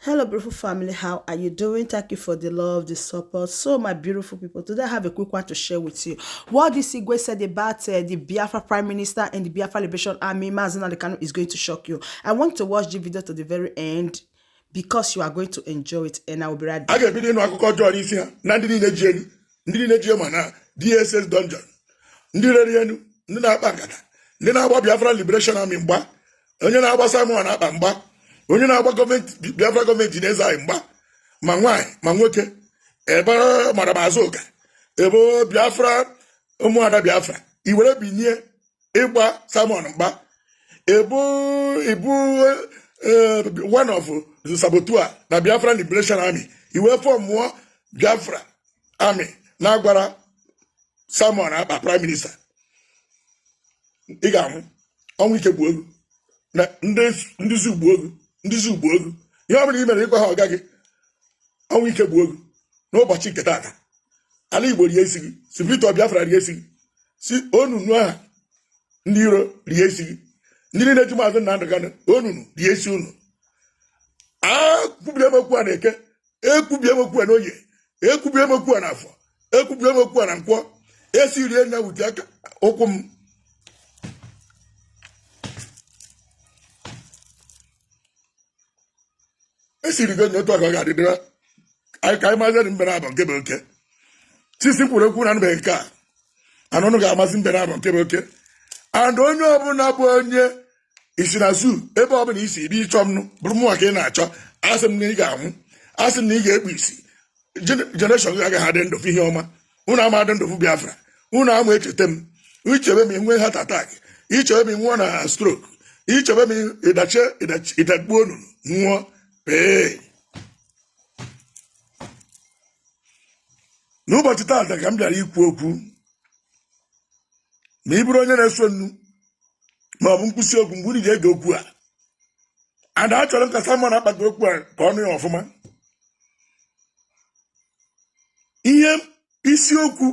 Hello, beautiful family. How are you doing? Thank you for the love, the support. So, my beautiful people, today I have a quick one to share with you. What this Igwe said about the Biafra Prime Minister and the Biafra Liberation Army, Mazi Nnamdi Kanu, is going to shock you. I want to watch the video to the very end because you are going to enjoy it, and I will be right A back. Ga-ebido ịnụ akụkọ ọjọọ n'isi ha na ndị niile ji elu, ndị niile ji ma na DSS dungeon, ndị rere elu, ndị na-akpa nkata, ndị na-agba Biafra Liberation Army mgba, onye na-agba Simon Ekpa mgba, onye na-agba gọọmenti Biafra gọọmenti na-eze anyị mgba, ma nwaanyị ma nwoke, ebe Madam Azuka, ebe Biafra ụmụada Biafra iwere binye ịgba Simon mgba, ebu ibu one of the saboteur na Biafra Liberation Army, iwe formụọ Biafra Army na-agwara Simon Ekpa prime minister, ị ga-anwụ ọnwụ ike, gbuo ego na ndị zu gbuo ego, ndị zu gbuo ego. Ihe ọ bụla i mere ịgwa ha ọga gị, ọnwụ ike gbuo ego. N'ụbọchị nke taata, ala Igbo rie isi gị, Spirit of Biafra rie isi gị, si onunu aha ndị iro rie isi gị, ndị niile ji Maazị Nnamdị Kanụ, onunu rie isi unu. Ekwubie m okwu a na Eke, ekwubie m okwu a n'Oye, ekwubie m okwu a na Afọ, ekwubie m okwu a na Nkwọ, esi rie nya wute aka ụkwụ m. Esiri gị onye otu a ka ọ ga-adịdịra anyị, ka anyị mazi mbe na-abụ nke bụ oke. Sisi kwuru okwu na anụbeghị nke a, anụnụ ga-amasị mbe na-abụ nke bụ oke. And onye ọbụla bụ onye isi na zoo, ebe ọbụla isi ibi ịchọ m nụ, bụrụ mụnwa ka ị na-achọ, asị m na ị ga-anwụ, asị m na ị ga-ekpu isi. Generation gị agaghị adị ndụ fụ ihe ọma. Unu ama adị ndụ fụ Biafra. Unu ama echeta m. Ichebe m, inwe heart attack. Ichebe m, nwụọ na stroke. Ichebe m, ịdache ịdakpuo onunu nwụọ pee. N'ụbọchị taata ka m bịara ikwu okwu. Ma ị bụrụ onye na-eso nnu ma ọ bụ nkwụsị okwu mgbe unu ji ege okwu a, and achọrọ m ka Simon akpata okwu a ka ọnụ ya ọfụma. Ihe isiokwu,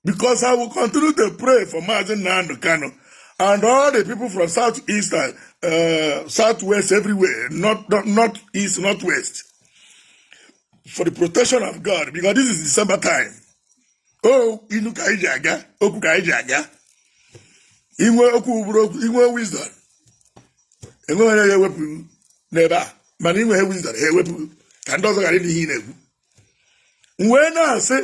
because I will continue to pray for Mazi Nnamdi Kanu and all the people from south east and southwest, everywhere, not, not north east, northwest, for the protection of God, because this is December time. O inu ka anyị ji aga, okwu ka anyị ji aga. Inwe okwu bụrụ okwu, inwe wisdom, enweghị onye ga-ewepụ n'ebe a, mana inwe wisdom, ha ewepụ ka ndị ọzọ ghara ịnụ ihe ị na-ekwu. M wee na-asị,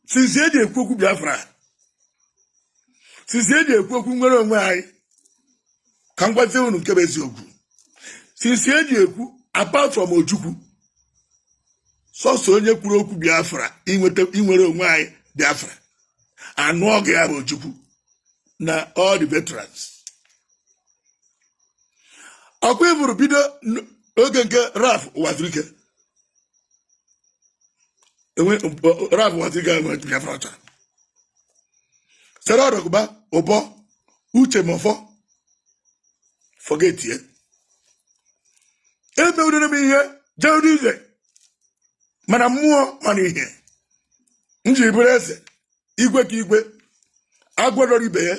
since eji ekwu okwu Biafra, since eji ekwu okwu nwere onwe anyị, ka m gwazie unu nke bụ eziokwu. Since eji ekwu, apart from Ojukwu, sọsọ onye kwuru okwu Biafra, inweta inwere onwe anyị Biafra, anụ ọgụ ya bụ Ojukwu na all the veterans. Ọkwa ịbụrụ bido oge nke Ralph Uwazuruike, enwe Ralph Uwazuruike enwe Biafra ọcha, Sere Ọdọgụba ụbọ Uche Mefor, forget ye. Emewurere m ihe jee ije, mana mmụọ mana ihe m ji bụrụ eze igwe ka igwe agwọ lọrọ ibe ya,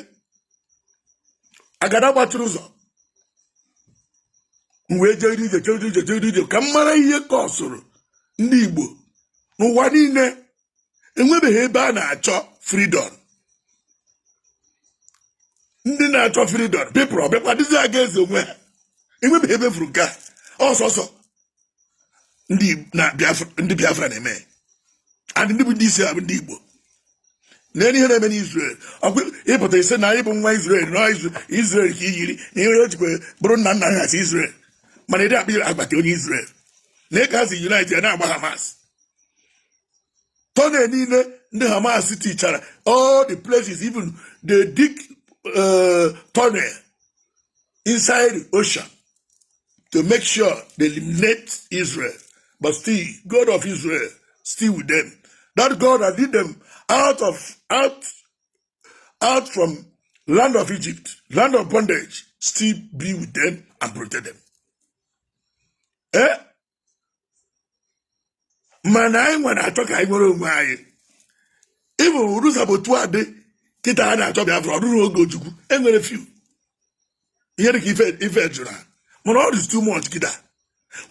agada gbachiri ụzọ. M wee jee ije, jee ije, jee ije, ka m mara ihe ka ọ sụrụ ndị Igbo n'ụwa niile. Enwebeghị ebe a na-achọ freedom. Ndị na-achọ freedom, people ọbịakwa dịzi aga eze onwe ha. Enwebeghị ebe furu nke a. Ọsọsọ ndị na Biafra, ndị Biafra na-eme, and ndị bụ ndị isi ha bụ ndị Igbo. Na ihe na-eme n'Israel, ọkwa ịpụta isi na anyị bụ nwa Israel, na Israel ka i yiri na ihe o jikwa bụrụ nna nna ha si Israel, mana ịdị akpa agbata onye Israel na ịka ha si unite ya na-agba Hamas. Tunnel niile ndị Hamas tichara, all the places, even they dig tunnel inside the ocean to make sure they eliminate Israel. But still, God of Israel still with them. That God that lead them out of out out from land of Egypt, land of bondage, still be with them and protect them. Eh? Mana anyị nwere achọ ka anyị nwere onwe anyị. Ịbụ rụzabụ otu a dị kịta, a na-achọ Biafra ọrụrụ oge Ojukwu enwere few. Ihe dịka ife ife jụrụ ha, mana ọ dị too much kịta.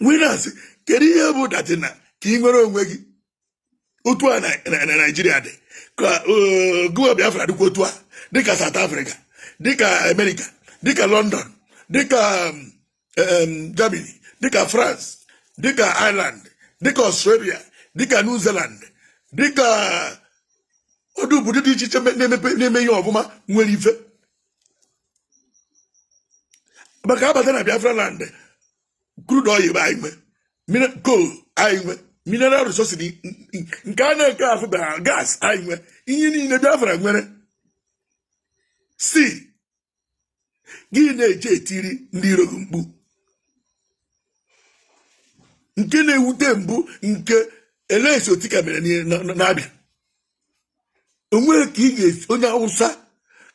Wee na-asị, kedu ihe bụ that na ka ị nwere onwe gị otu a na Naijiria dị ka gụwa Biafra dịkwa otu a, dịka South Africa, dịka America, dịka London, dịka Germany, dịka France, dịka Ireland, dịka Australia, dịka New Zealand, dịka ọdụ obodo dị iche iche na-emepe, na-eme ihe ọfụma, nwere ife maka abata na Biafra land. Crude oil bụ anyị nwe, coal anyị nwe, mineral resources nke a na-eke afụbeghị, gas anyị nwe, ihe niile Biafra nwere. Si gị na-eje etiri ndị iro gị mkpu. Nke na-ewute mbụ, nke Alex Otti ka mere n'Abịa, onwere ka ị ga-esi onye Awụsa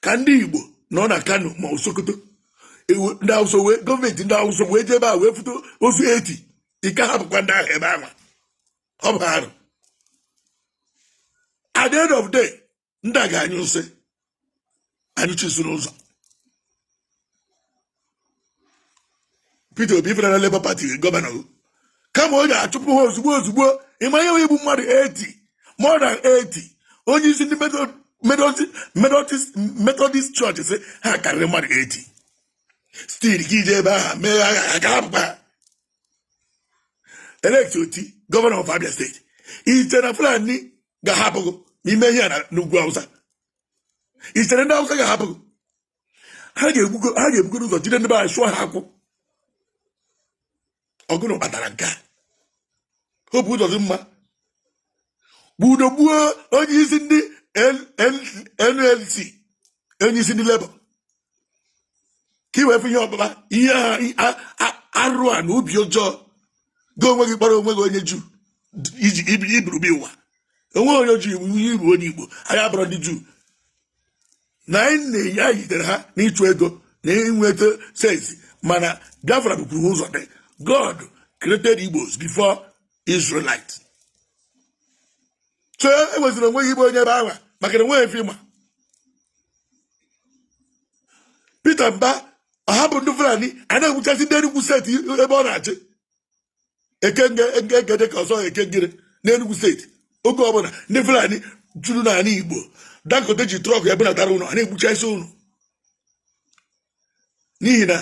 ka ndị Igbo nọ na Kano ma ọ Sokoto, ndị Awụsa wee, gọọmenti ndị Awụsa wee jee ebe a wee fụta ozu eti ike, hapụkwa ndị ahụ ebe ahụ. Ọ bụ arụ. At the end of the day, ndị a ga-anyụ nsị anyụchisi n'ụzọ. Peter Obi fere na Labour Party gọvanọ, kama ọ ga-achụpụ ha ozugbo ozugbo. Ịma ihe igbu mmadụ 80, more than 80? Onye isi ndị Methodist Church sị ha karịrị mmadụ 80. Still ka ije ebe ahụ mee agha aka, hapụkwa ha. Alex Otti, gọvanọ of Abia Steeti, iche na Fulani ga-ahapụ gị ma ime ihe a n'ugwu Awụsa? Ichere ndị Awụsa ga-ahapụ gị? Ha ga-egbugo, ha ga-ebugoro ụzọ jide ndị be anyị, sụọ ha akwụ. Ọgụnụ kpatara nke a? Hope Uzodimma gbudo gbuo onye isi ndị NLC, onye isi ndị Labour, ka i wee fụ ihe ọkpụkpa ihe arụ a na obi ọjọọ. Gị onwe gị kpọrọ onwe gị onye Juu, iji iburu bi ụwa onwe onye Juu iwu Igbo, onye Igbo. Anyị abụrụ ndị Juu na anyị na-enye anyị yitere ha n'ịchụ ego na inweta sense, mana Biafra bukwuru ụzọ dị. God created Igbos before Israelite. So enweziri onwe gị igbo onye ebe ahụ maka na enweghị efe ịma. Peter Mba ọhapụ ndị Fulani a na-egbuchasị ndị Enugu Steeti ebe ọ na-achị, Ekenge Egede ka ọzọ Ekengere n'Enugu Steeti. Oge ọbụla ndị Fulani juru n'ala Igbo, Dangote ji truck ya bunatara ụlọ, a na-egbuchasị ụlọ n'ihi na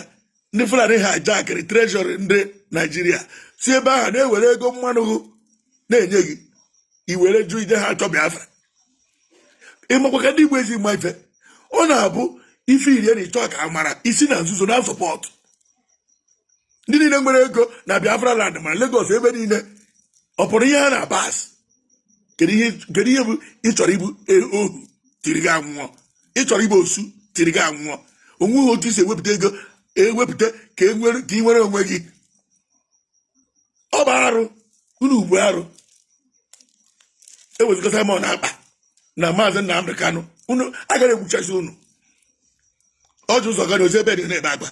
ndị Fulani ha jakịrị treasury ndị Naijiria, si ebe ahụ na-ewere ego mmanụ na-enye gị, iwere jụ ije ha achọ Biafra. Ịmakwa ka ndị Igbo ezi mma ife ọ na-abụ ife irie na ịchọ ka a mara isi na nzuzo na support ndị niile nwere ego na Biafra land, ma Lagos, ebe niile ọ pụrụ ihe ha na bas. Kedu ihe bụ ị chọrọ ịbụ ohu tiri gị anwụọ? Ị chọrọ ịbụ osu tiri gị anwụọ? Onweghị otu isi ewepụta ego ewepụta ka e nwere ka ị nwere onwe gị. Ọ bụ arụ unu ugbu arụ ewezụga Simon Ekpa na Maazị Nnamdị Kanụ, unu agaghị egbuchasị unu. Orji Uzor gara ozi ebe dị na-ebe akwa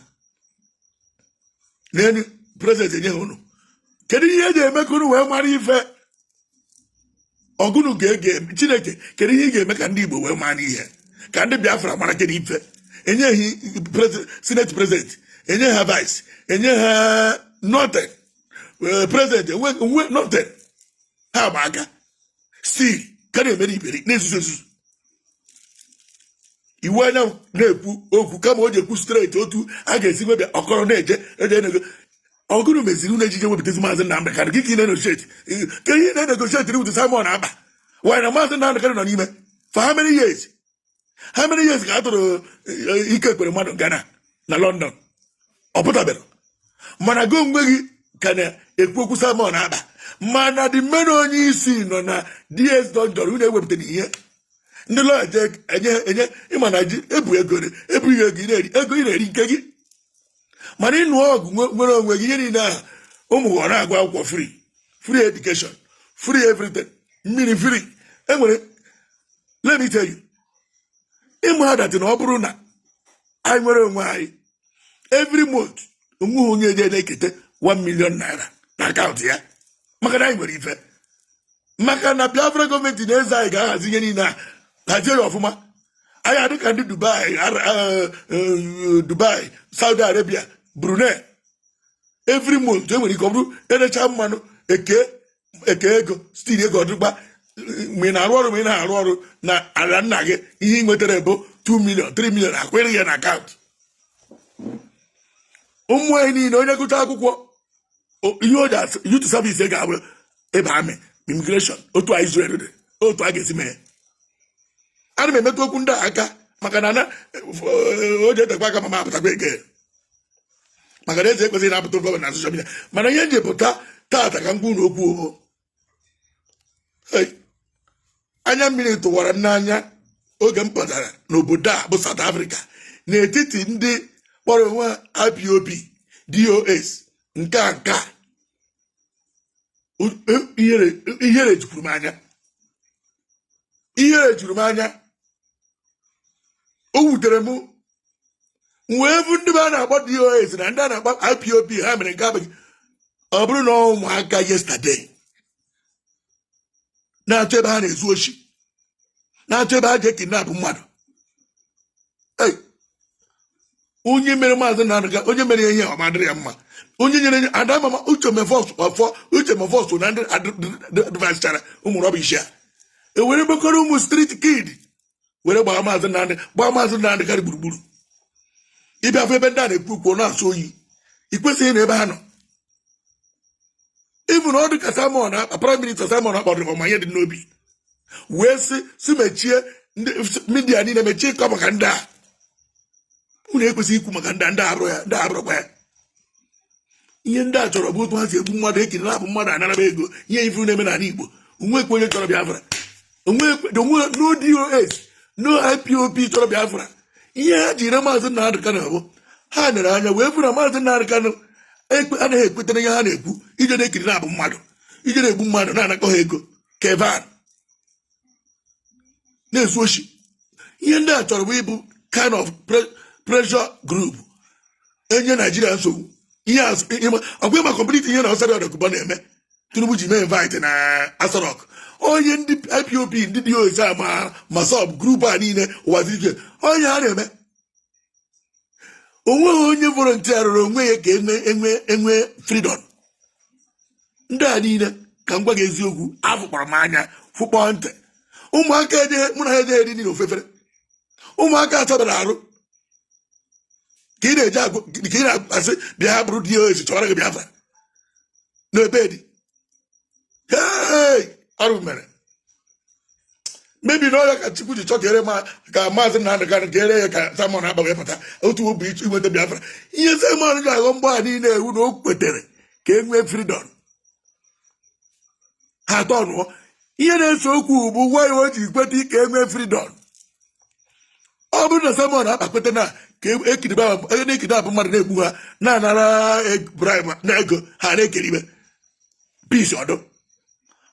n'elu president enye ha unu. Kedu ihe eji eme ka unu wee mara ife ọgụnụ ga-ege Chineke? Kedu ihe ị ga-eme ka ndị Igbo wee mara ihe, ka ndị Biafra mara kedu ife enyeghị senate president, enye ha vice, enye ha nothing, president enwe nothing? Ha gba aka still ka na-emere iberi na-ezuzu ezuzu. Iwuanyanwu na-ekwu okwu kama o ji ekwu straight otu a ga-esi nwebịa ọkọrọ na-eje eje nego. Ọgụrụ meziri unu ejije wepụtazi Maazị Nnamdị Kanụ gị ka ị na-negotiate. Ka ihe na-negotiate with Simon Ekpa wanyị na Maazị Nnamdị Kanụ nọ n'ime for how many years? How many years ka a tụrụ Ike Ekweremadu Ghana na London? Ọ pụtabere. Mana gị onwe gị ka na-ekwu okwu Simon Ekpa, mana the main onye isi nọ na DS dungeon. Unu ewepụtara ihe ndị lọya je enye enye. Ịma na ji ebu ego, ebughị ego, ị na-eri ego, ị na-eri nke gị, mana ịnụ ọgụ nwere onwe gị, ihe niile ahụ ụmụ gị ọ na-agụ akwụkwọ free, free education, free everything, mmiri free enwere. Let me tell you, ịma that na ọ bụrụ na anyị nwere onwe anyị, every month onweghị onye eje na-ekete 1 million naira na akaụntụ ya, maka na anyị nwere ife, maka na Biafra gọọmenti na eze anyị ga-ahazi ihe niile a, hazie ya ọfụma. Anyị adị ka ndị Dubai, Dubai, Saudi Arabia, Brunei. Every month e nwere ike ọ bụrụ erecha mmanụ, eke eke ego, still ego ọdịgba. Mgbe ị na-arụ ọrụ, ma ị na-arụ ọrụ na ala nna gị, ihe ị nwetara bụ 2 million, 3 million, akwere ya na akaụntụ. Ụmụ anyị niile, onye gụcha akwụkwọ, ihe o ji youth service ga-abụ ịba army, immigration. Otu a Israel dị, otu a ga-esi mee. Ana m emetụ okwu ndị a aka maka na o ji etekwa aka ma m apụtakwa eke, maka na eze ekwesịghị na-apụta gọvanọ na social media. Mana ihe nji pụta taata ka m gwa unu okwu bụ, hey, anya mmiri tụwara m n'anya oge m pụtara n'obodo a bụ South Africa, n'etiti ndị kpọrọ onwe ha IPOB, DOS, nke a nke a. Ihere jukwuru m anya, ihere juru m anya. O wutere m. M wee bụ ndị be a na-akpọ DOS na ndị a na-akpọ IPOB, ha mere nke abụghị. Ọ bụrụ na ụmụaka yesterday na-achọ ebe ha na-ezu oshi, na-achọ ebe ha ji ekidnap mmadụ. Ei, onye mere Maazị Nnamdị Kanu, onye mere ihe ọma dịrị ya mma, onye nyere ada mama Uche Mefor ọfọ, Uche Mefor so na ndị advice ụmụ rubbish a ewere gbekọrọ ụmụ street kid were gbaa Maazị Nnamdị, gbaa Maazị Nnamdị Kanu gburugburu. Ịbịa fụ ebe ndị a na-ekwu okwu, ọ na-asụ oyi. Ị kwesịghị na ebe ha nọ. Ịbụ na ọ dị ka Simon Ekpa, Prime Minister Simon Ekpa dịrị ọma ihe dị n'obi wee sị si mechie ndị media niile, mechie ịkọ maka ndị a. Unu ekwesịghị ikwu maka ndị a, ndị arụ ya, ndị arụkwa ya. Ihe ndị a chọrọ bụ otu ha si egbu mmadụ, ekiri na-abụ mmadụ, anaraba ego. Ihe ifu na-eme n'ala Igbo, onwekwe onye chọrọ Biafra, onwe no DOS, no IPOB chọrọ Biafra. Ihe ha jiri Maazị Nnamdị Kanu bụ ha nere anya wee fụ na Maazị Nnamdị Kanu anaghị ekwetere ihe ha na-ekwu, ije na-ekiri na-abụ mmadụ, ije na-egbu mmadụ, na-anakọ ha ego kevan, na-ezu oshi. Ihe ndị a chọrọ bụ ịbụ kind of pressure group enye Naijiria nsogbu. Ihe ọgwa ịma complete ihe na Asari Dokubo na-eme, Tinubu ji mee invite na Aso Rock onye ndị IPOB, ndị DOS a, ma MASSOB group a niile, ụwa ike onye ha na-eme. Onweghị onye volunteer rụrụ onwe ya ka enwe freedom. Ndị a niile, ka m gwa gị eziokwu, afụkpọrọ m anya, fụkpọọ ntị. Ụmụaka eje mụ na ha eje eri nri n'ofefere. Ụmụaka achabara arụ ka ị na-eji agụ, ka ị na-asị bịa bụrụ DOS chọrọ gị Biafra n'ebe dị. Hey! Arụ mere mebi n'ọya ka Chukwu ji chọ ka ere ma ka Maazị Nnamdị Kanu ka ere ya, ka Simon Ekpa wee pụta otu obi inweta Biafra. Ihe Simon ji aghọ mgbọ a niile ewu na o kwetere ka e nwee freedom. Ha atọ nụọ ihe na-ese okwu bụ gwa ya o ji kweta ka e nwee freedom. Ọ bụrụ na Simon Ekpa kweta na ka ekiribe na-ekidnap mmadụ, na-egbu ha, na-anara bribe na ego ha, na-ekeribe peace ọdụ,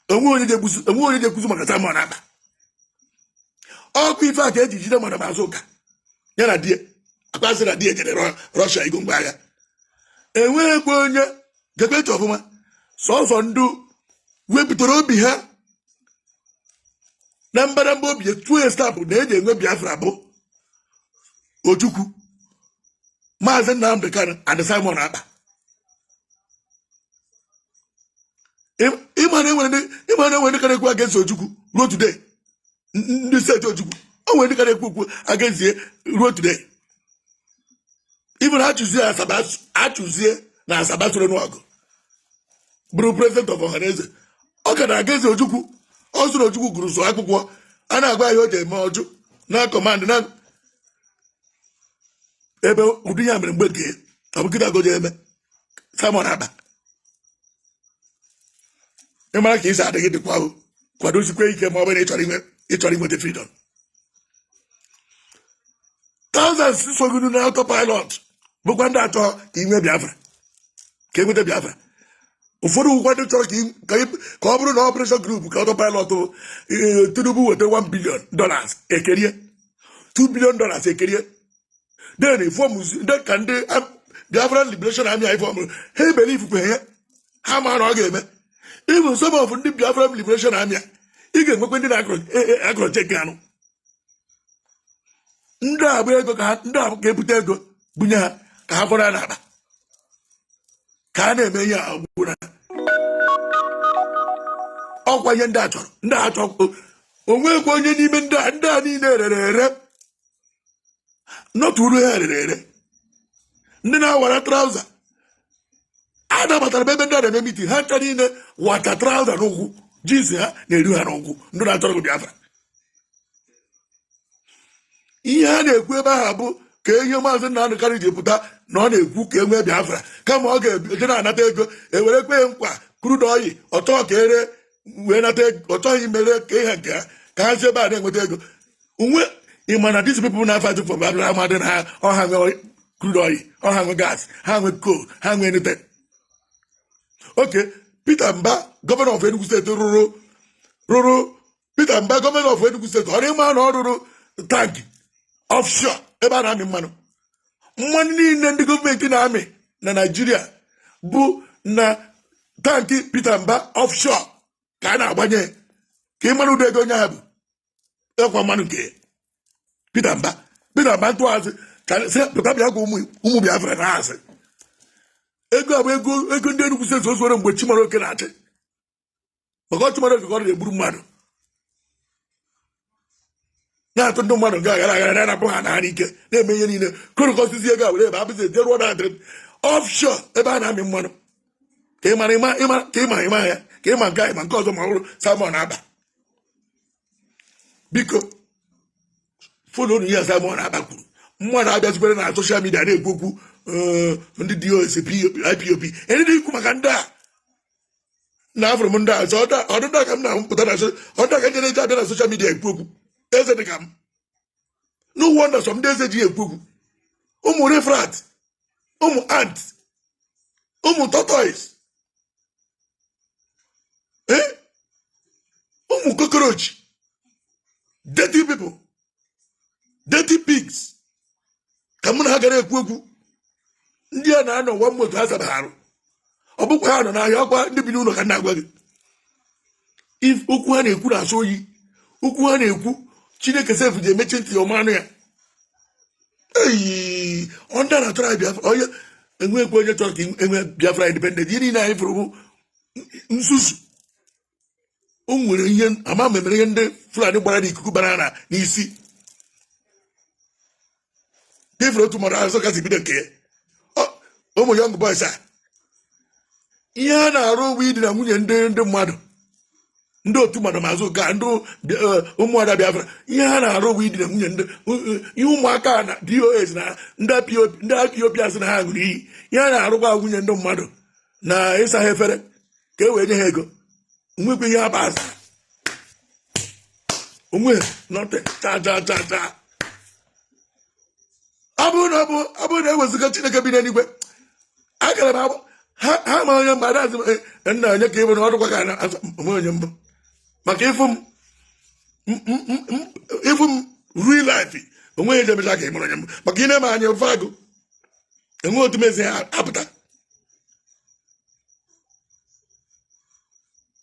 onwe onye ga-ekwuzi maka Simon Ekpa. Ọkụ ife a ka eji jide Madam Azuka ya na die akpasị na die jere Russia igo ngwa agha. Enweghịkwa onye ga-ekwe ọfụma. Sọsọ ndụ wepụtara obi ha na mbadamba obi tuo stampụ na eji enwe Biafra bụ Ojukwu, Maazị Nnamdị Kanu and Simon Ekpa. Ịma na enwere ndị ka na-ekwu against Ojukwu ruo today. Ndị steeti Ojukwu, o nwere ndị ka na-ekwu okwu against ruo today. Even achụzie Asaba, achụzie na Asaba soro n'ọgụ bụrụ president of Ọhaneze, ọ ka na-against Ojukwu. Ọ sụrụ Ojukwu gụrụ so akwụkwọ a na-agwa ya o ji eme ọjụ na command na ebe ụdị ya mere mgbe nke ọ bụ kịta goji eme Simon Ekpa. Ịmara ka isi adịghị dịkwa ahụ, kwadosikwa ike ma ọ bụrụ na ịchọrọ inweta freedom. Thousands sogoro na autopilot bụkwa ndị achọ ka inwe Biafra, ka enweta Biafra. Ụfọdụ bụkwa ndị chọrọ ka ọ bụrụ na operation group ka autopilot bụ, Tinubu weta $1 billion ekerie, $2 billion ekerie, then form ndị ka ndị Biafran Liberation Army anyị form. Ha ebelieve kwe ya, ha ma na ọ ga-eme. Even some of ndị Biafran Liberation Army a, ị ga-enwekwa ndị na-akọrọ cheki anụ. Ndị a bụ ego ka ha, ndị a ga-ebute ego bunye ha ka ha fọrọ ya n'akpa ka a na-eme ihe a gburu na ọkwa ihe ndị a chọrọ. Ndị a chọrọ onwekwa onye n'ime ndị a niile rere ere nọtụrụ ha rere ere. Ndị na-awara trouser a nabatara m ebe ndị a na-eme meeting, ha ncha niile wata trouser n'ụkwụ, jeans ha na-eru ha n'ụkwụ. Ndị na-achọrọ gị Biafra, ihe ha na-ekwu ebe ahụ bụ ka ihe Maazị Nnamdị Kanụ ji pụta na ọ na-ekwu ka e nwee Biafra, kama ọ ga-eje na-anata ego ewere kwe nkwa crude oil ọchọ ka ere wee nata ego. Ọ chọghị imere ka ihe nke ha ka ha si ebe a na-enweta ego onwe. Ị ma na these people na-fight for Biafra amadị na ha ọha nwe crude oil, ọha nwe gas, ha nwe coal, ha nwe anything. Okay, Peter Mba, governor of Enugu State, rụrụ Peter Mba, governor of Enugu State, ọrụ ịma na ọ rụrụ tank offshore ebe a na-amị mmanụ. Mmanụ niile ndị gọọmenti na-amị na Naijiria bụ na tank Peter Mba offshore ka a na-agbanye, ka ị mara ụdị ego onye ahụ bụ ịkwa mmanụ nke Peter Mba. Peter Mba ntụghazi ka sị pụta bịa gwa ụmụ Biafra na asị ego a bụ ego ndị Enugu State ozuoro mgbe Chimaroke na-achị, maka ọ Chimaroke ka ọ na-egburu mmadụ, na-atụ ndị mmadụ nga aghara aghara, na-anapụ ha na ha n'ike, na-eme ihe niile korokọsisi. Ego a were ebe abụzi eje rụọ na offshore ebe a na-amị mmanụ, ka ị mara ịma ka ịma ịma ya, ka ịma nke a, ịma nke ọzọ. Ma ọ bụrụ Simon Ekpa, biko follow ihe Simon Ekpa kwuru. Mmadụ abịazikwere na social media na-ekwu okwu ndị DOS, IPOB, ndị ikwu maka ndị a na afụrụ m ndị a sọ ọdụ ndị a ka m na-apụta na ọdụ a ka njere eji abịa na social media ekwu okwu. Eze dị ka m, no wonder some ndị eze ji ekwu okwu, ụmụ riffraff, ụmụ ant, ụmụ tortoise, eh? Ụmụ cockroach, dirty people, dirty pigs, ka mụ na ha gara ekwu okwu. Ndị a na-anọ nwa moto ha saba arụ, ọ bụkwa ha nọ n'ahịa, ọkwa ndị bi n'ụlọ ka m na-agwa gị. If okwu ha na-ekwu na-asọ oyi, okwu ha na-ekwu, Chineke sef ji emechi ntị ya ọmanụ ya. Eyi, ọ ndị a na-achọrọ anyị Biafra, onye enwekwa onye chọrọ ka enwe Biafra independent. Ihe niile anyị fụrụ bụ nzuzu. O nwere ihe ama memere, ihe ndị Fulani gbara n'ikuku bara na n'isi ifere otu mmadụ azụ kasị bido nke ya. Ụmụ young boys a, ihe a na-arụ bụ idina nwunye ndị mmadụ, ndị otu mmadụ mazụ ka ndị ụmụada Biafra. Ihe ha na-arụ bụ idina nwunye ndị ihe ụmụaka na DOS na ndị IPOB, ndị IPOB asị na ha ṅụrụ iyi. Ihe ha na-arụkwa nwunye ndị mmadụ na ịsa ha efere ka e wee nye ha ego. Nwekwa ihe ha bụ asa onwe nothing, cha cha cha cha. Ọ bụrụ na ewezụga Chineke bi n'eluigwe, agara m agba ha ma onye mba adazi m nna onye ka ịbụ na ọdụkwa ka na onwe onye mbụ, maka ịfụ m ịfụ m real life onwe ya eji emecha ka ị mụrụ onye mbụ, maka ị na-eme anya ofe agụ enwe otu mezi ha apụta,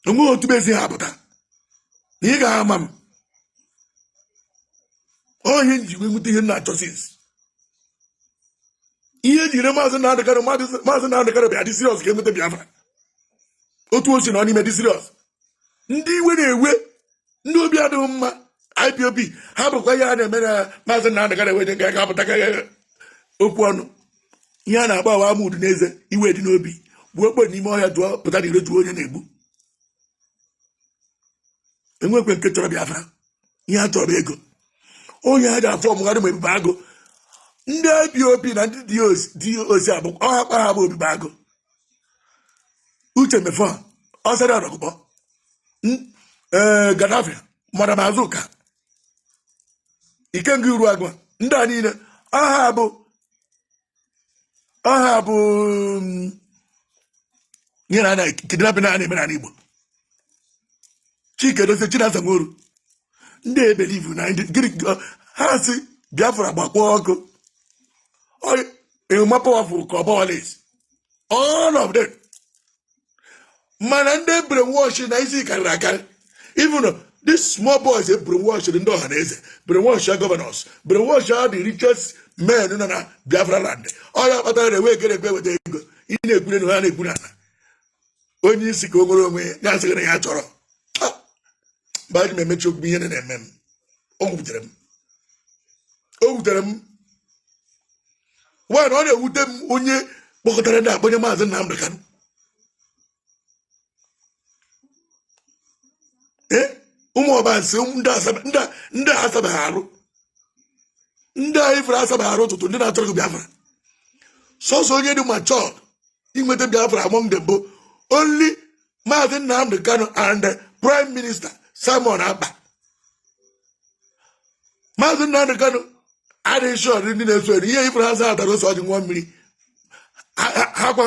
onwe otu mezi ha apụta na ị ga-ama m onye nji wee nweta ihe m na-achọ since ihe ejire Maazị Nnamdị Kanụ. Maazị Nnamdị Kanụ bịa dị serious ka enweta Biafra. Otu o si nọ n'ime dị serious, ndị iwe na-ewe, ndị obi adịghị mma IPOB ha bụkwa ihe a na-eme na Maazị Nnamdị Kanụ enweghị nke ga-apụta ka okwu ọnụ. Ihe a na-agba awa amudu n'eze, iwe dị n'obi, gbuo okpe n'ime ọhịa, jụọ pụta n'iro, jụọ onye na-egbu. Enwekwe nke chọrọ Biafra. Ihe a chọrọ bụ ego. Onye ha ji afọ ọmụgharị ma Ebube Agụ, ndị IPOB na ndị DOS abụ ọha kpa ha bụ Ebube Agụ, Uche Mefọ, Ọsara Ọdọgụbọ, ee, Gaddafi, Madam Azuka, Ikenga, Iru Agụ, ndị a niile ọha bụ ihe na kidnapping na na-eme n'ala Igbo. Chike Dozie, Chinasa Nworu, ndị e believe na gịnị ha si Biafra gbakpọ ọkụ ịma powerful ka ọ powerless, all of them. Mana ndị brainwash na isi karịrị akarị, even These small boys e brainwash ndị ọha na eze, brainwash ya governors, brainwash ya the richest men nọ na Biafra land. Ọ ya kpatara na enwe ekere ekwe weta ego. Ị na-ekwu n'elu, ha na-ekwu n'ala. Onye isi ka o nwere onwe ya, ya sịghị na ya chọrọ. Ah, mgbe anyị m emechi okwu, ihe na-eme m, o wutere m, o wutere m. Nwaanyị, ọ na-ewute m onye kpọkọtara ndị akpọnye Maazị Nnamdị Kanụ. Ee, ụmụ ọbansị ndị a asabeghị arụ, ndị a ifere asabeghị arụ ụtụtụ, ndị na-achọrọ gị Biafra. Sọsọ onye dị matured inweta Biafra among them bụ only Maazị Nnamdi Kanu and Prime Minister Simon Ekpa. Maazị Nnamdi Kanu adịghị sure ndị na-eso eri ihe ifere ha sa atara ose ọjị ṅụọ mmiri. Ha gwa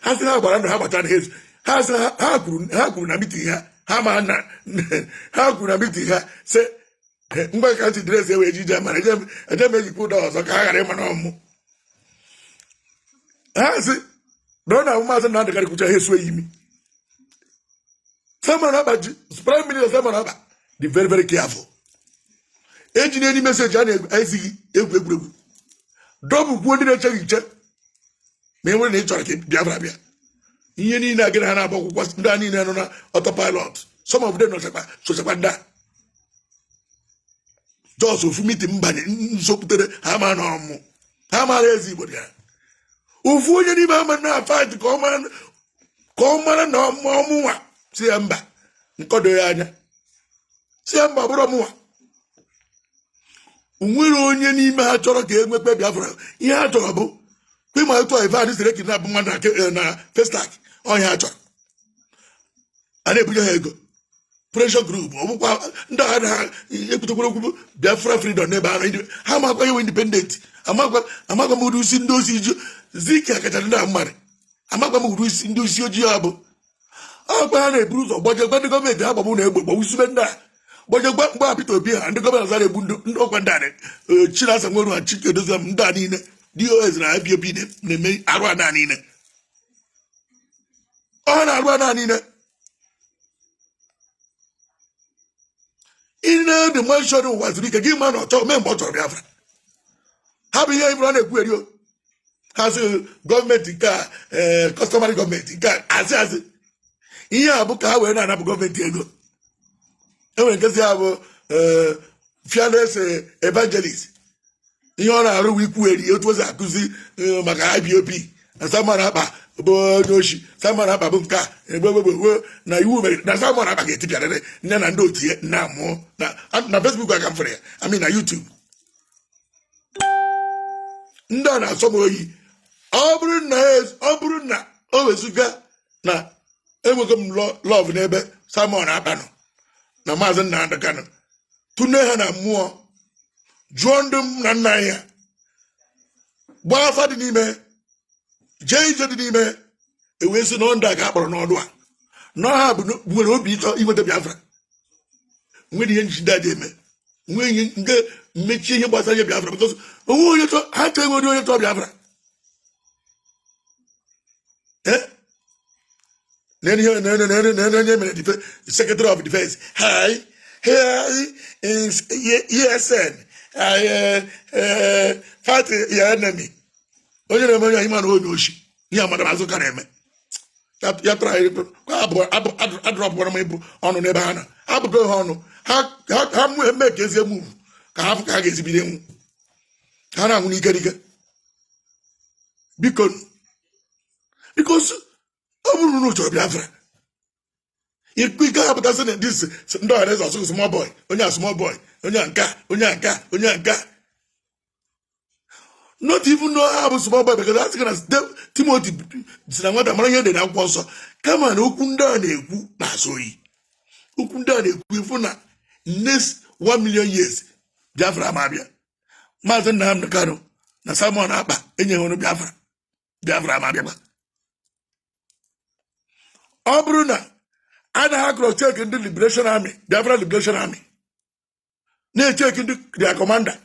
ha sị ha gbara ndụ ha gbachara ha ezu. Ha sị ha kwuru na meeting ha, ha ma na ha kwuru na meeting ha sị mgbe ka ntị dress wee jije mara eje m ejikwa ụda ọzọ ka ha ghara ịma na ọmụ ha sị na ọ na-abụ Maazị Nnamdị Kanụ kwucha, ha esuo ya imi. Simon Ekpa ji Prime Minister Simon Ekpa dị very very careful. Eji na any message a na-ezighị egwu egwuregwu double kwuo ndị na-eche gị nche. Ma e nwere na ị chọrọ ka Biafra bịa, ihe niile a gịnị ha na-agba akwụkwọ, ndị a niile nọ na autopilot, some of them nọchakwa sochakwa ndị a just ofu meeting banye nsokwutere ha ma na ọmụ ha mara eze Igbo dị ya. Ofu onye n'ime ha ma na fight ka ọ mara na ọmụnwa si ya mba, nkọdo ya anya si ya mba, bụrụ ọmụnwa. Nwere onye n'ime ha chọrọ ka e nwekpe Biafra. Ihe ha chọrọ bụ ịma etu ife adị siri kidnap mmadụ na Festac. Ọnya ha chọrọ, a na-ebunye ha ego, pressure group. Ọ bụkwa ndị agha na ha ekwutekwara okwu Biafra freedom n'ebe ha nọ. Ha makwa iwe independent. Amakwa m ụdị isi ndị osi iji Zik akacha ndị a mmadụ. Amakwa m ụdị isi ndị isi ojii ha bụ. Ọkwa ha na-eburu ụzọ gbajekwa ndị gọọmenti ha gbagbu na egbe gbawusibe ndị a, gbajekwa mgbe Peter Obi ha ndị gọvanọ zara egbu ndị ọkwa ndị a, Chinasa Nworu ha, Chike Edoziem, ndị a niile, DOS na IPOB na-eme arụ a niile. Ọ na-arụ a niile. Ị na-ede mansion ụwa zuru ike gị ma na ọ chọrọ mee mgbe ọ chọrọ Biafra. Ha bụ ihe ifuru a na-ekwu eri o. Ha sị gọọmenti nke a, customary gọọmenti nke a, asị asị ihe a bụ ka ha wee na-anapụ gọọmenti ego. Enwere nkezi ya bụ fearless evangelist. Ihe ọ na-arụ bụ ikwu eri otu o si akụzi maka IPOB na Simon Ekpa bụ onye oshi, Simon Ekpa bụ nke a egbegbegbe na iwu mere na Simon Ekpa ga-etipịarịrị nne na ndị otu ya na amụọ na Facebook aka m fere ya ami na YouTube. Ndị a na-asọ m oyi. Ọ bụrụ na o wezụga na enweghị m love n'ebe Simon Ekpa nọ na Maazị Nnamdị Kanụ, tụnye ha na mmụọ, jụọ ndị m na nna anyị ha, gbaa afa dị n'ime, jee ije dị n'ime, ewee sị na ndị a ka a kpọrọ n'ọdụ a na ha bụ nwere obi ịchọ inweta Biafra. Nwere ihe njide a dị eme, nwee ihe nke mmechie ihe gbasara ihe Biafra, because onwe onye chọ ha chọọ enwere onye chọọ Biafra. Nene ihe nene nene nene onye mere secretary of defense. Hi hi is ESN. I fight your enemy. Onye na-eme onye ịma na onye oshi ihe amara azụ ka na-eme ya tụrụ anyị adrọpụkwara m ịbụ ọnụ n'ebe ha nọ abụgo ha ọnụ ha ha eme ka ezi move ka ha fụ ka ha ga-esi bido enwu ha na-anwụ n'ike n'ike. Biko, because ọ bụrụ na unu chọrọ Biafra, ikwu ike ha pụtasị na ndị ndị ọha eze ọsụgụ small boy, onye a small boy, onye a nke a, onye a nke a, onye a nke a. Not even know ha bụ small boy, because a sị na Timothy si na nwata mara ihe dị n'akwụkwọ nsọ. Kama na okwu ndị a na-ekwu na-asọ oyi. Okwu ndị a na-ekwu, ifu na next 1 million years Biafra ma abịa. Maazị Nnamdi Kanu na Simon Ekpa enyeghị ọnụ Biafra, Biafra ma abịakwa. Ọ bụrụ na anaghị cross check ndị Liberation Army, Biafra Liberation Army, na-echeki ndị their commander,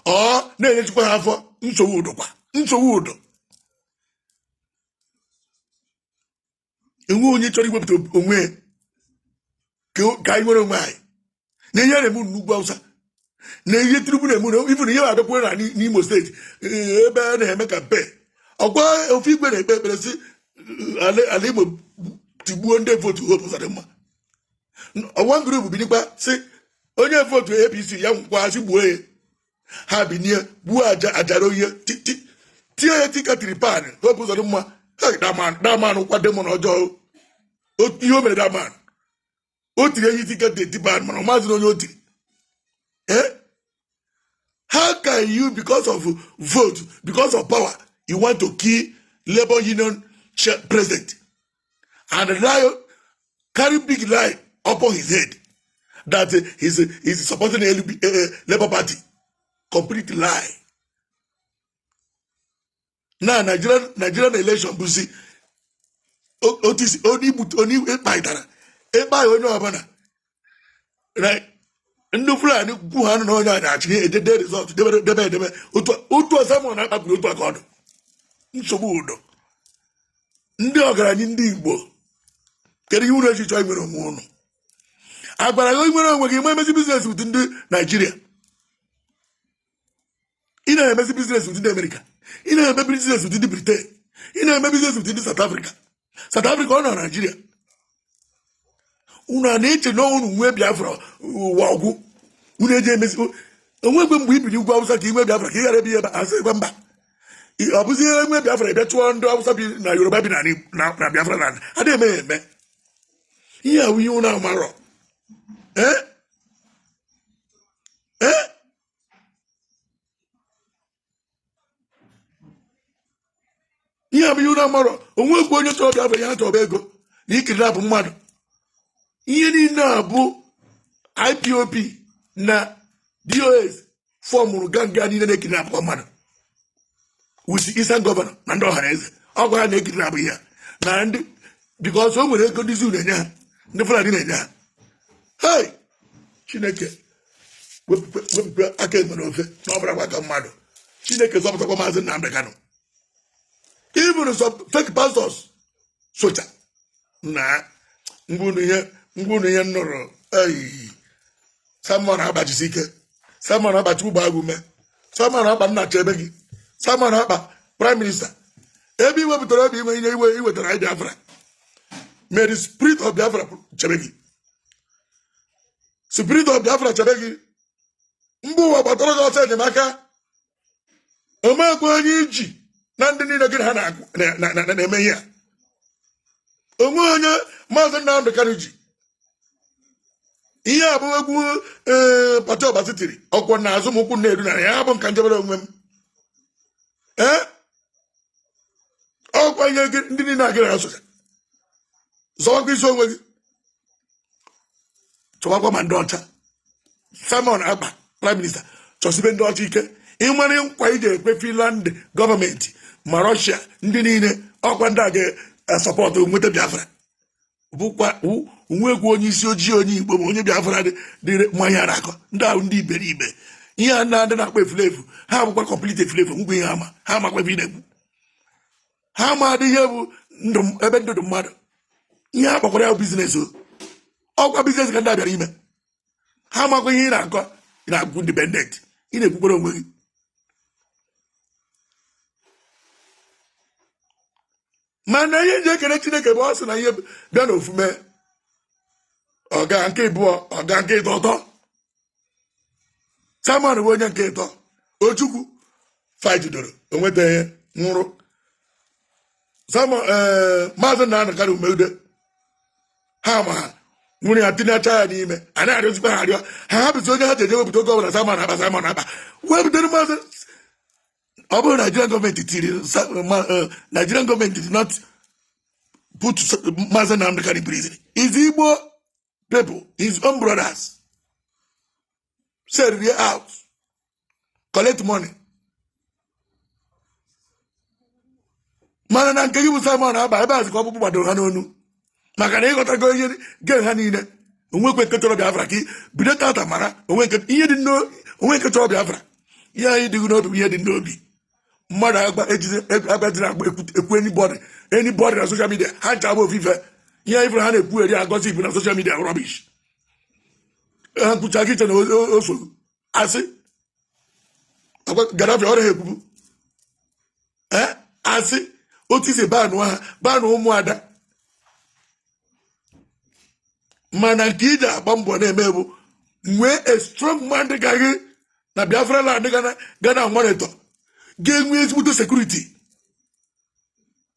ọ na-enyechikwa ha afọ. Nsogbu udokwa nsogbu udo. Enwe onye chọrọ iwepụta onwe ka anyị nwere onwe anyị. Na ihe na-eme unu n'ugwu Awụsa, na ihe Tinubu na-eme unu, even ihe abịakwuo na n'Imo Steeti, ebe a na-eme campaign, ọkwa ofu igwe na-ekpe ekpere si ala Igbo tigbuo ndị vote Hope Uzodimma. One group binikwa si onye vote APC ya nwụkwa, si gbuo ya. Ha binie gbuo aja ajara ihe tie ya tika tiripan Hope Uzodimma. Hey, that man kwa demon ọjọọ. Ihe o mere that man, o tiri ehi tika tipan, mana ọ mazịrị onye o tiri. Eh? How can you, because of vote, because of power, you want to kill Labour Union president and lie, carry big lie upon his head that he's supporting the LB, Labour Party? Complete lie. Now, Nigerian election bụzi otu isi onye igbu onye ịkpaitara ịkpa ya onye ọbụla. Right? Ndị Fulani kwu ha na onye a na-achị edede result debe debe edebe otu ọsọ mụ na akpapụrụ otu aka ọdụ nsogbu udo. Ndị ọgaranya ndị Igbo, kedu ihe unu eji chọọ inwere onwe unu? Agwara gị nwere onwe gị ma emezi business with ndị Naijiria, ị na-emezi business with ndị Amerịka, ị na-eme business with ndị Britain, ị na-eme business with ndị South Africa. South Africa ọ nọ Naijiria. Unu a na-eche na unu nwee Biafra, ụwa ọgwụ unu eji emezi onwegbe. Mgbe ibiri ugwu Awụsa ka ị nwee Biafra, ka ị ghara ebe ebe asị gwa mba, ọ bụzi ihe nwee Biafra ebe chụọ ndị Awụsa bi na Yoruba bi na Biafra na adịghị eme ya eme. Ihe awụ ihe unu amarọ. Ee, ee, ihe abụ ihe unu amarọ. Onwekwe onye chọrọ Biafra. Ihe ha chọrọ ego na ikidnapụ mmadụ. Ihe niile a bụ IPOB na DOS formụrụ ganga niile na-ekidnapụ mmadụ with Eastern Governor na ndị ọha na eze. Ọgwa ha na-ekidnapụ ihe a na ndị because o nwere ego ndị zoo na-enye ha, ndị Fulani na-enye ha. Hey, Chineke wepụkwe aka enwe n'ofe na ọ bụrakwa aka mmadụ. Chineke zọpụtakwa Maazị Nnamdị Kanụ. Even some fake pastors socha na ngwunu ihe ngwunu ihe m nụrụ. Ei, Simon agbachisi ike, Simon agbachi ụgbọ agụ ume, Simon Ekpa nna chebe gị, Simon Ekpa Prime Minister, ebe i wepụtara obi inwe ihe iwe iwetara anyị Biafra. May the spirit of Biafra chebe gị, spirit of Biafra chebe gị. Mba ụwa gbatara gị ọsọ enyemaka. Omekwe onye iji na ndị niile gị na ha na-eme ihe a, onwe onye Maazị Nnamdị Kanụ ji ihe a bụ egwu. Ee, pati ọbasi tiri ọkwọ na azụ m ụkwụ na-eru na ya bụ nka njebere onwe m. Ee, ọkwa ihe gị ndị niile agịrị ha socha zọwakwa isi onwe gị, chọwakwa ma ndị ọcha. Simon Ekpa Prime Minister, chọsibe ndị ọcha ike. Ịmara nkwa ị ga-ekwe Finland gọọmenti ma Russia, ndị niile ọkwa ndị a ga-asupport nweta Biafra. Bụkwa onwekwu onye isi ojii, onye Igbo ma onye Biafra dị dịrị mmanya na-akọ ndị ahụ, ndị iberibe. Ihe a na ndị na-akpọ efulefu, ha bụkwa complete efulefu. Ngwa, ihe ama ha amakwa ebe ị na-ekwu, ha ama adị ihe bụ ndụ ebe ndụ dị mmadụ. Ihe a kpọkwara ya bụ business o, ọkwa business ka ndị a bịara ime. Ha amakwa ihe ị na-akọ. Ị na-agụ independent, ị na-ekwukwara onwe gị. Mana ihe eji ekele Chineke bụ ọ sị na ihe bịa n'ofume ọga nke ịbụọ, ọga nke ịtọ ụtọ. Simon bụ onye nke ịtọ. Ojukwu fightidoro onweta ihe nwụrụ. Simon, ee, Maazị Nnamdị Kanụ umeude ha ma ha nwụrụ ya tinyecha ya n'ime. A na-arịọzikwa ha arịọ ha hapụzi onye ha ji eje wepụta oge ọbụla. Simon Ekpa, Simon Ekpa wepụtara Maazị. Ọ bụrụ Nigerian gọọmenti tiri Nigerian gọọmenti did not put Maazị Nnamdị Kanu in prison. His Igbo people, his own brothers said they out collect money. Mana na nke gị bụ Simon Ekpa, ebe a sị ka ọkpụkpụ gbadoro ha n'onu maka na ịghọtago ihe ge ha niile. Onwekwe nke chọrọ Biafra ka bido tata mara onwe nke ihe dị onwe nke chọrọ Biafra. Ihe anyị dịghị n'obi bụ ihe dị n'obi mmadụ. Agba ejizi agbaziri agba ekwu anybody, anybody na social media, ha ncha bụ ofufe. Ihe anyị fụrụ ha na-ekwu eri agọzi ibu na social media, rubbish. Ha kwucha gị iche na o so asị Gaddafi ọrịa ekwubu. Ee, asị otu isi banụ ha, banụ ụmụada. Mana nke iji agba mbọ na-eme bụ nwee a strong man dị ka gị na Biafra land ga na monitor, ga-enwe ezigbote security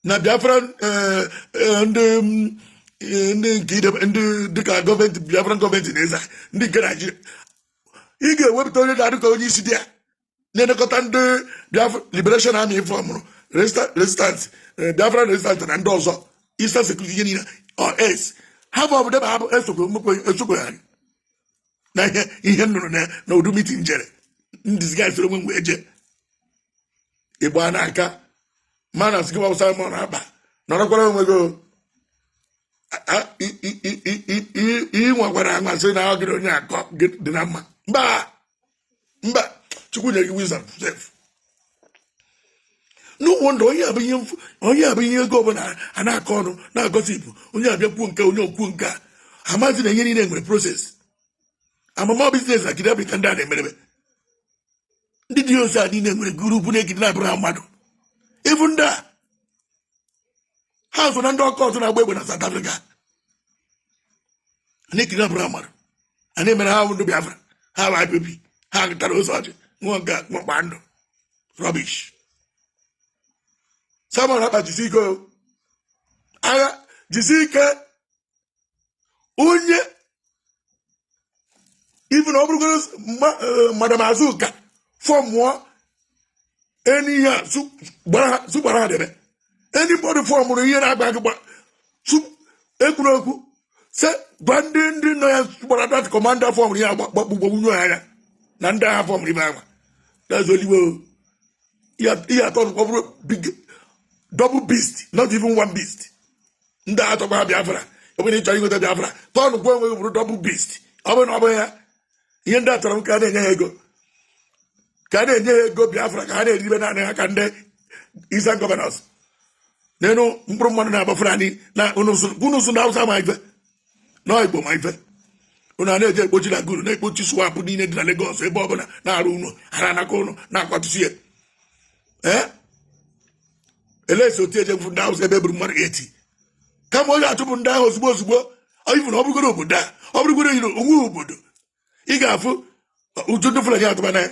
na Biafra, ndị ndị nke ndị dịka gọọmenti Biafra, gọọmenti na-eza ndị nke Naijiria. Ị ga-ewepụta onye ga-adị ka onye isi dị ya na-elekọta ndị Biafra Liberation Army fọmụrụ resistance, Biafra resistance na ndị ọzọ, Eastern Security, ihe niile ọ s ha bụ obodo ha bụ esokwe ha na ihe m nụrụ na udu meeting jere ndizgasịrị onwe m wee jee ịgba n'aka. Mana sị gị gbapụ Simon Ekpa, nọrọkwara onwe gị o. Ị nwekwara anwa sị na ọ gịrị onye akọ gị dị na mma. Mba, mba, Chukwu nyere gị wisdom sef. No wonder onye abụ ihe onye abụ ihe ego ọbụla a na-akọ ọnụ na-agọsipụ onye abịa kwuo nke onye okwu nke a amazi na ihe niile nwere process amama business na kidnapping ka ndị a na-emerebe. Ndị dị ozi a niile nwere group na-ekidnapụrụ ha mmadụ. Ịfụ ndị a, ha so na ndị ọkọ ọzọ na-agba egbe na South Africa na-ekidnapụrụ ha mmadụ a na-emere ha bụ ndị Biafra, ha bụ IPOB, ha tara ose ọjị ṅụọ nke mkpa ndụ rubbish. Simon Ekpa, jisi ike o. Agha, jisi ike. Onye even ọ bụrụgoro Madam Azuka fọmụọ eni ihe a sụgbara ha debe. Anybody fọmụrụ ihe na-agba gị ekwuru okwu se gwa ndị nọ ya gbara that commander fọmụrụ ihe gbagbugbunye ya anya na ndị agha fọmụrụ ibe agba dazoliwe ihe atọ ọ bụrụ big double beast, not even one beast. Ndị agha chọkwa Biafra, ọ bụrụ na ị chọrọ inweta Biafra, tọnụ gwa onwe gị bụrụ double beast. Ọ bụrụ na ọ bụghị ya, ihe ndị a chọrọ m ka a na-enye ha ego, ka a na-enye ha ego Biafra, ka ha na-eribe naanị ha ka ndị Eastern governors n'elu mkpụrụ mmanụ na-agba Fulani na unu sụ na Hausa ma ife na Igbo ma ife unu a na-eje ekpochi na guru na-ekpochi swamp niile dị na Lagos, ebe ọbụla na-arụ unu ha na-anakọ unu na-akwatụsi ya. Ee, elesi otu eje ndị Hausa ebe eburu mmadụ 80 kama onye achụpụ ndị ahụ ozugbo ozugbo. Ifu na ọ bụrụgoro obodo a, ọ bụrụgoro yiri onwe obodo ị ga-afụ uju ndị Fulani atụba na ya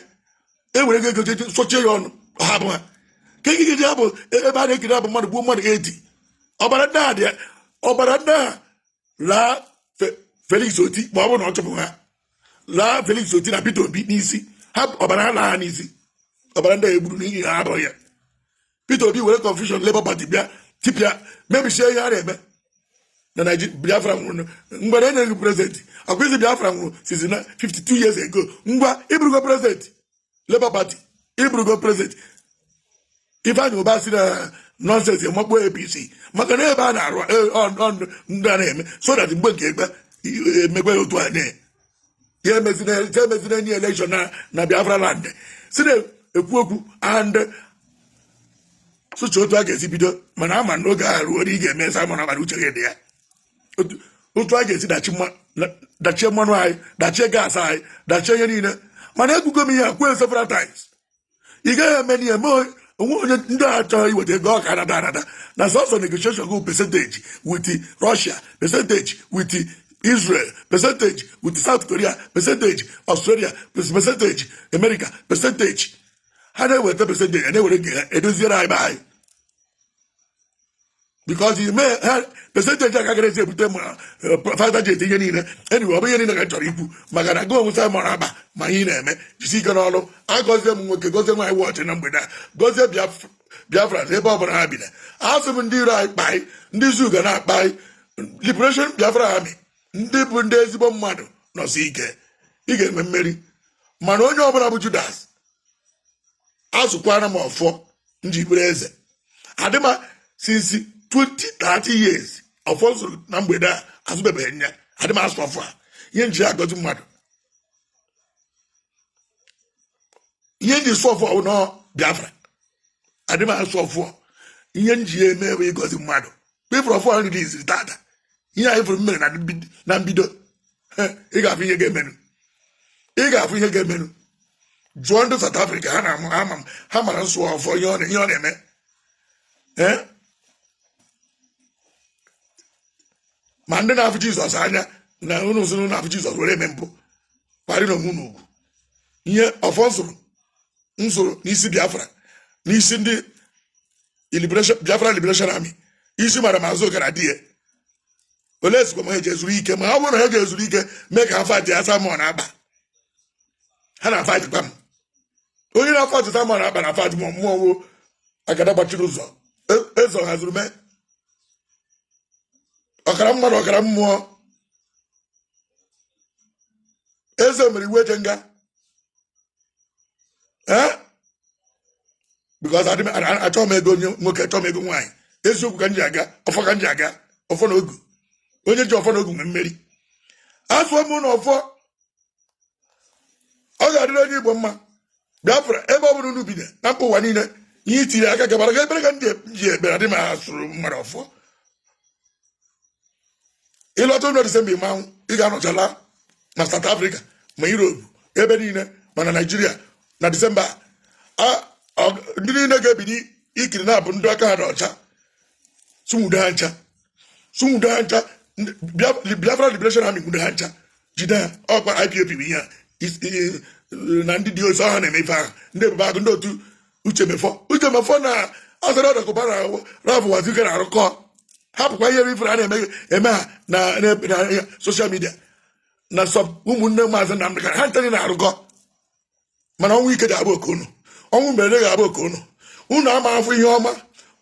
e were ego ego jeje sochie ya ọnụ hapụ ha ka ekike ji hapụ ebe a na-ekiri abụ mmadụ gbuo mmadụ 80. Ọbara ndị a dị, ọbara ndị a laa Felix Oti ma ọ bụrụ na ọ chụpụ ha, laa Felix Oti na Peter Obi n'isi ha. Ọbara ha laa ha n'isi. Ọbara ndị a egburu n'ihi ha abụghị ya. Peter Obi were confusion Labour Party bịa tipịa mebisie ihe a na-eme na Naijiria. Biafra nwụrụ mgbe na enyeghị president akwa Biafra nwụrụ since na 52 years ago. Ngwa, ịbụrụgo president Labour Party, ịbụrụgo president. Ifeanyị Ụba si na nonsense makpuo APC maka na ebe a na-arụ ndị a na-eme so that mgbe nke ekpe emekwe otu a na ya emezina enyi election na Biafra land si na-ekwu okwu and sụcha otu a ga-esi bido. Mana ama n'oge ahụ ruo na ị ga-eme Simon abalị uche gị dị ya otu a ga-esi dachie mmanụ anyị, dachie gas anyị, dachie ihe niile. Mana ekwugo m ihe a kwuo several times, ị gaghị eme n'ihe mee onwe onye ndị a chọrọ iweta ego ọka anada anada na sọsọ negotiation go percentage with Russia, percentage with Israel, percentage with South Korea, percentage Australia, percentage America, percentage. Ha na-eweta percentage, na-ewere nke ha edoziere anyị be anyị because ime ha percentage aka gara esi ebute ma fighter jet, ihe niile. Anyway, ọ bụ ihe niile ka m chọrọ ikwu maka na gị onwe Simon Ekpa ma ihe ị na-eme. Jisi ike n'ọrụ. Agọzie m nwoke, gọzie nwaanyị wọchị na mgbede a, gọzie Biafra ebe ọ bụla ha bi na asị m ndị iro anyị kpa anyị, ndị zu ga na-akpa anyị. Liberation Biafra Army, ndị bụ ndị ezigbo mmadụ nọsi ike, ị ga-enwe mmeri. Mana onye ọbụla bụ Judas, azụkwana m ọfọ njibere eze adịma since 20 30 years. Ọfọ zụrụ na mgbede a azụbebeghị nya adịma asụ ọfọ a. Ihe nji agọzi mmadụ, ihe nji sụ ọfọ bụ nọ Biafra. Adịma asụ ọfọ. Ihe nji ya eme bụ ịgọzi mmadụ. Kpefuru ọfọ a release tata, ihe anyị fụrụ mere na mbido, ị ga-afụ ihe ga-emenụ. Ị ga-afụ ihe ga-emenụ. Jụọ ndị South Africa, ha na-ama ama m, ha mara nsụ ọfọ ihe ọ na-eme. Ee, ma ndị na-afụ Jizọs anya na unu sị na na-afụ Jizọs were eme mpụ, kparị na onwe unu ugwu. Ihe ọfọ nsụrụ nsụrụ n'isi Biafra, n'isi ndị liberation, Biafra Liberation Army, isi mara Azuka na di ya, olee sikwa ma ha eji ezuru ike? Ma ọ bụrụ na ha ga-ezuru ike mee ka ha fight ya Simon Ekpa, ha na fight kpam. Onye na-afight Simon Ekpa na fight ma mmụọ wo agada gbachiri ụzọ eze hazuru mee ọkara mmadụ, ọkara mmụọ. Eze mere iwu eje nga, ee, because adị m achọghị m ego onye nwoke, achọghị m ego nwaanyị. Eziokwu ka m ji aga, ọfọ ka m ji aga, ọfọ na ogu. Onye ji ọfọ na ogu nwe mmeri. Asụọ m na ọfọ, ọ ga-adịrị onye Igbo mma. Biafra, ebe ọ bụla unu bi na mba ụwa niile, ihe itiri aka gabara ga. Ekpere ka ndị ji ekpere adị m asụrụ mmadụ ọfọ. Ịlọta ụlọ Disemba, ịmanwụ ị ga-anọchala na South Africa, ma Europe, ebe niile, ma na Naijiria na Disemba ndị niile ga-ebili ikiri na-abụ ndị aka ha dị ọcha. Sụnwudo ha ncha, sụnwudo ha ncha. Biafra Liberation Army, nwudo ha ncha, jide ha. Ọkwa IPOB bụ ihe a na ndị dị otu ha na-eme ife ahụ, ndị Ebube Agụ, ndị otu Uche Mefor, Uche Mefor na Asari Dokubo na Ralph Uwazuruike na-arụkọ. Hapụkwa ihe ifere a na-eme eme ha na social media na sọ ụmụnne Maazị Nnamdị Kanu. Ha ncha na-arụkọ, mana ọnwụ ike ga-abụ oke unu, ọnwụ mberede ga-abụ oke unu. Unu ama afọ ihe ọma,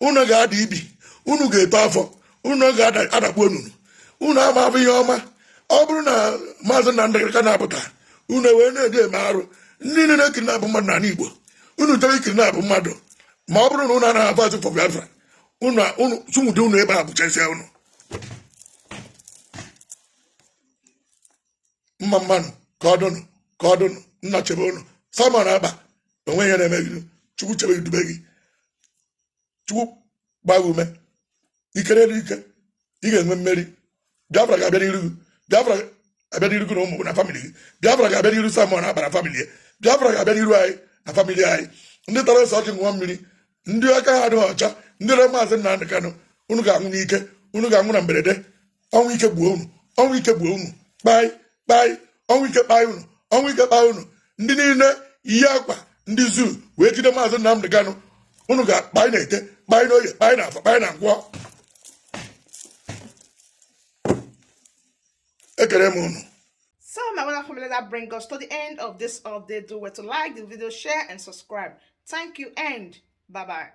unu ga-ada ibi, unu ga-eto afọ, unu ga-adakpu onunu. Unu ama afọ ihe ọma. Ọ bụrụ na Maazị Nnamdị Kanu na-apụta, unu wee na-eji eme arụ. Ndị niile na-ekidnapụ mmadụ n'ala Igbo, unu chọrọ ikidnapụ mmadụ, ma ọ bụrụ na unu anaghị afọ azụ for Biafra, unu unu sụnwude unu ebe a bụchasịa unu. Mma mmanụ ka ọ dụnụ, ka ọ dụnụ. Nna chebe unu. Simon Ekpa, onwe ihe na-eme gị. Chukwu chebe gị, dube gị. Chukwu gbaa gị ume, ike n'elu ike. Ị ga-enwe mmeri. Biafra ga-abịa n'iru gị. Biafra abịa n'iru gị na ụmụ gị na family gị. Biafra ga-abịa n'iru Simon Ekpa na family ya. Biafra ga-abịa n'iru anyị na family anyị. Ndị tara ose ọjị ṅụọ mmiri, ndị aka ha adịghị ọcha, ndị re Maazị Nnamdị Kanụ, unu ga-anwụ n'ike, unu ga-anwụ na mberede. Ọnwụ ike gbuo unu, ọnwụ ike gbuo unu. Kpai kpai, ọnwụ ike kpai unu, ọnwụ ike kpai unu. Ndị niile yi akwa ndị zoo wee jide Maazị Nnamdị Kanụ, unu ga-akpai na Eke, kpai na Oye, kpai na Afọ, kpai na Nkwọ. Ekele m unu. So, my wonderful family, that brings us to the end of this update. Do well to like the video, share, and subscribe. Thank you, and bye bye.